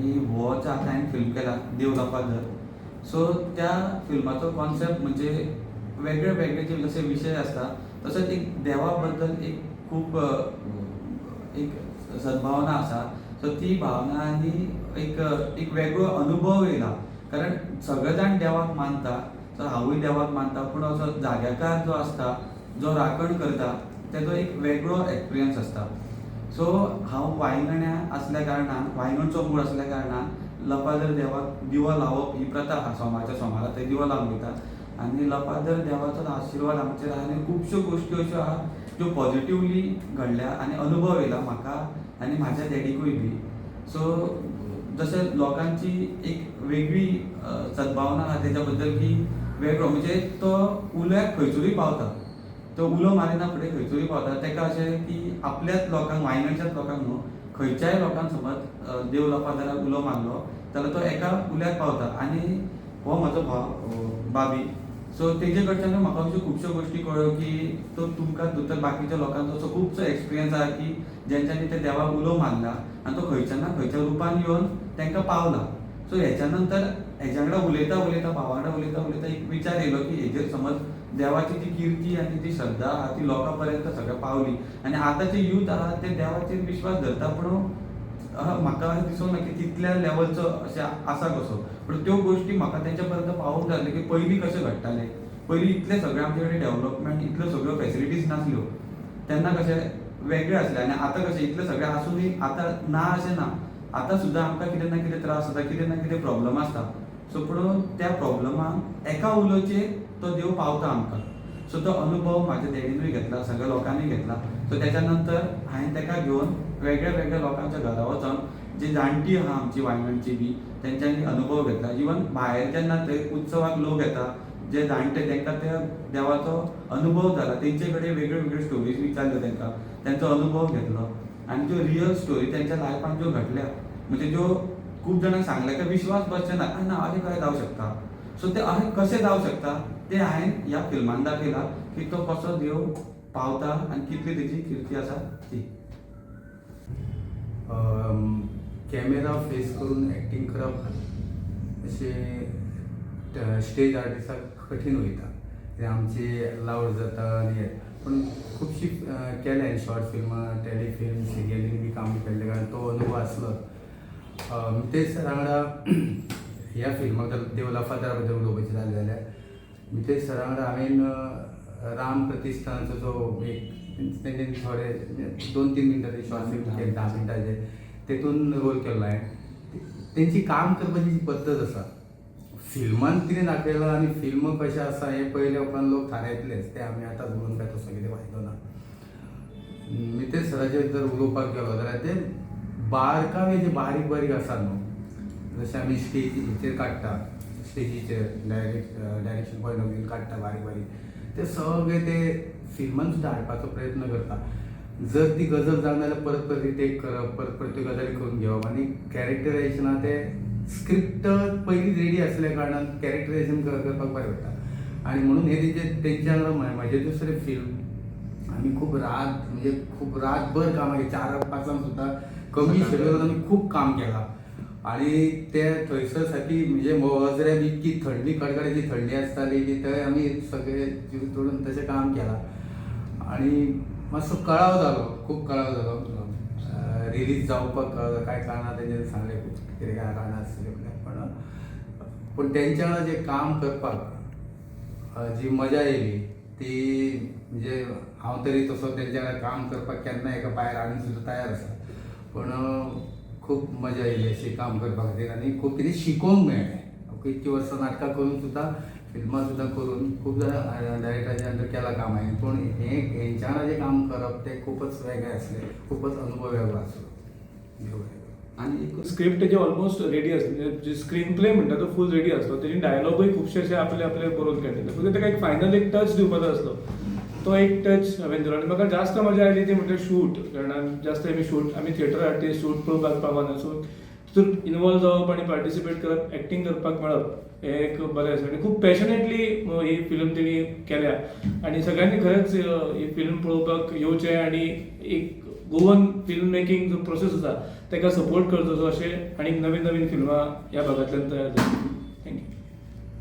आनी हो जो आतां हांवें फिल्म केला देव लफादर, सो त्या फिल्माचो कॉन्सेप्ट म्हणजे वेगळे वेगळे जे जशे विशय आसता तशेंच एक देवा बद्दल एक खूब एक सद्भावना आसा. सो ती भावना आनी एक एक वेगळो अनुभव येयला, कारण सगळे जाण देवाक मानता. सो हांवूय देवाक मानता, पूण असो जाग्याकार जो आसता, जो राखण करता, तेजो एक वेगळो एक्सपिरियन्स आसता. सो हांव वांयगण्या आसल्या कारणान, वांयगणचो मूळ आसल्या कारणान लफादर देवाक दिवो लावप ही प्रथा आहा. सोमारच्या सोमारा थंय दिवो लावन वयता आनी लफादर देवाचो आशिर्वाद आमचेर आहा आनी खुबश्यो गोश्टी अश्यो आहा ज्यो पॉझिटिवली घडल्या आनी अनुभव येयला म्हाका आनी म्हाज्या डॅडीकूय बी. सो जशें लोकांची एक वेगळी सद्भावना आहा तेच्या बद्दल की वेगळो म्हणजे तो उल्याक खंयसरूय पावता, तो उलो मारिना फुडें खंयसरूय पावता. ताका अशें की आपल्याच लोकांक, वांयगणच्याच लोकांक न्हू, खंयच्याय लोकांक समज देव लफादराक उलो मारलो जाल्यार तो एका उल्याक पावता. आनी हो म्हजो भाव बाबी, सो तेजे कडच्यानूय म्हाका अश्यो खुबश्यो गोश्टी कळ्ळ्यो की तो तुमकां तर बाकीच्या लोकांचो असो खुबसो एक्सपिरियन्स आहा की जेंच्यांनी त्या देवाक उलो मारला आनी तो खंयच्या ना खंयच्या रुपान येवन तांकां पावला. सो हेच्या नंतर हेज्या वांगडा उलयता उलयता, भावा वांगडा उलयता उलयता एक विचार येयलो की हेजेर समज देवाची जी किर्ती आनी जी श्रद्धा आहा ती लोकां पर्यंत सगळ्या पावली आनी आतांचे यूथ आहा ते देवाचेर विश्वास धरता, पूण म्हाका अशें दिसूंक ना की तितल्या लेवलचो अशें आसा कसो. पूण त्यो गोश्टी म्हाका तेंच्या पर्यंत पावोवंक जाय आसल्यो की पयलीं कशें घडटालें. पयलीं इतलें सगळें आमचे कडेन डेवलपमेंट, इतल्यो सगळ्यो फेसिलिटीज नासल्यो, तेन्ना कशें वेगळें आसलें आनी आतां कशें इतलें सगळें आसुनूय आतां ना अशें ना, आतां सुद्दां आमकां कितें ना कितें त्रास जाता, कितें ना कितें प्रॉब्लम आसता. सो पूण त्या प्रॉब्लमाक एका उलोचेर तो देव पावता आमकां. सो तो अनुभव म्हाज्या डॅडीनूय घेतला, सगळ्या लोकांनी घेतला. सो त्याच्या नंतर हांवें ताका घेवन वेगळ्या वेगळ्या लोकांच्या घरा वचोन, जी जाणटी आहा आमची वांयगणची बी, तेंच्यांनी अनुभव घेतला. इवन भायर जेन्ना थंय उत्सवाक लोक येता, जे जाणटे तांकां त्या देवाचो अनुभव जाला, तेंचे कडेन वेगळ्यो वेगळ्यो स्टोरीज विचारल्यो तांकां, तेंचो अनुभव घेतलो आनी ज्यो रियल स्टोरी तेंच्या लायफान ज्यो घडल्या, म्हणजे ज्यो खूब जाणांक सांगल्या की विश्वास बसचे ना, ना अशें कशें जावं शकता. सो ते अशें कशें जावं शकता ते हांवें ह्या फिल्मान दाखयलां की तो कसो देव पावता आनी कितली तेजी किर्ती आसा ती. कॅमेरा फेस करून एक्टींग करप अशें स्टेज आर्टिस्टाक कठीण वयता, कित्याक आमची लावड जाता आनी हें. पूण खुबशीं केल्या शॉर्ट फिल्मां, टेलिफिल्म, सिरियलीन बी काम केल्लें कारण तो अनुभव आसलो. मितेश सरा वांगडा ह्या फिल्माक देव लफादरा बद्दल उलोवपाचें जालें जाल्यार मितेश सरा वांगडा हांवें राम प्रतिष्ठानाचो जो एक तेंच्यांनी थोडे 2-3 मिनटाचे शॉर्ट फिल्म केले, 10 मिनटाचे, तेतून रोल केल्लो हांवें. तेंची काम करपाची जी पद्दत आसा, फिल्मान कितें दाखयलां आनी फिल्म कशें आसा हें पळयल्या उपरांत लोक थारायतलेच. तें आमी आतां उलोवन काय तसो कितें फायदो ना. मितेश सराचेर जर उलोवपाक गेलो जाल्यार ते बारकावे जे बारीक बारीक आसा न्हू, जशें आमी स्टेजीचेर काडटा, स्टेजीचेर डायरेक्शन पॉयंट ऑफ व्यून काडटा बारीक बारीक, ते सगळे ते फिल्मान सुद्दां हाडपाचो प्रयत्न करता. जर ती गजल जावना जाल्यार परत परत रिटेक करप, परत परत त्यो गजाली करून घेवप आनी कॅरेक्टरायजेशना ते स्क्रिप्ट पयलींच रेडी आसल्या कारणान कॅरेक्टरायजेशन करपाक बरें पडटा. आनी म्हणून हे तेंच्या वांगडा म्हजें दुसरें फिल्म आमी खूब रात, म्हणजे खूब रातभर काम केलें. 4-5 सुद्दां कमी शेड्यूलान आमी खूब काम केलां आनी ते थंयसर सारकी म्हणजे वझऱ्या बी इतकी थंडी, कडकड्याची थंडी आसताली की थंय आमी सगळे जीव तोडून तशें काम केलां आनी मातसो कळाव जालो, खूब कळाव जालो रिलीज जावपाक. कळाव कांय कारणां तेंच्यांनी सांगलें, खूब कितें काय कारणां आसतलीं म्हळ्यार, पण पूण तेंच्या वांगडा जें काम करपाक जी मजा येयली ती म्हणजे हांव तरी तसो तेंच्या वांगडा काम करपाक केन्ना एका पांयार आनी सुद्दां तयार आसा. पूण खूब मजा येयली अशी काम करपा खातीर आनी खूब कितें शिकोवंक मेळ्ळें. इतकीं वर्सां नाटकां करून सुद्दां, फिल्मां सुद्दां करून खूब जाणां डायरेक्टराच्या अंडर केलां काम हांवें, पूण हें हेंच्या वांगडा जें काम करप तें खूबच वेगळें आसलें, खूबच अनुभव वेगळो आसलो. देव बरें करूं. आनी एक स्क्रिप्ट तेजी ऑलमोस्ट रेडी आसली, म्हणजे जी स्क्रीन प्ले म्हणटा तो फूल रेडी आसलो. तेजी डायलॉगूय खुबशे अशे आपले आपले बरोवन काडलेले, फक्त ताका एक फायनल एक टच दिवपाचो आसलो, तो एक टच हांवें दिलो. आनी म्हाका जास्त मजा आयली ती म्हणजे शूट, कारण जास्त आमी शूट, आमी थिएटर आर्टिस्ट, शूट पळोवपाक पावना. सो तितून इनवॉल्व जावप आनी पार्टिसिपेट करप, एक्टींग करपाक मेळप हें एक बरें आसा. आनी खूब पॅशनेटली ही फिल्म तेणी केल्या आनी सगळ्यांनी खरेंच ही फिल्म पळोवपाक येवचें आनी एक गोवन फिल्म मेकिंग जो प्रोसेस आसा ताका सपोर्ट करचो अशें आनी नवीन नवीन फिल्मां ह्या भागांतल्यान तयार जातलीं.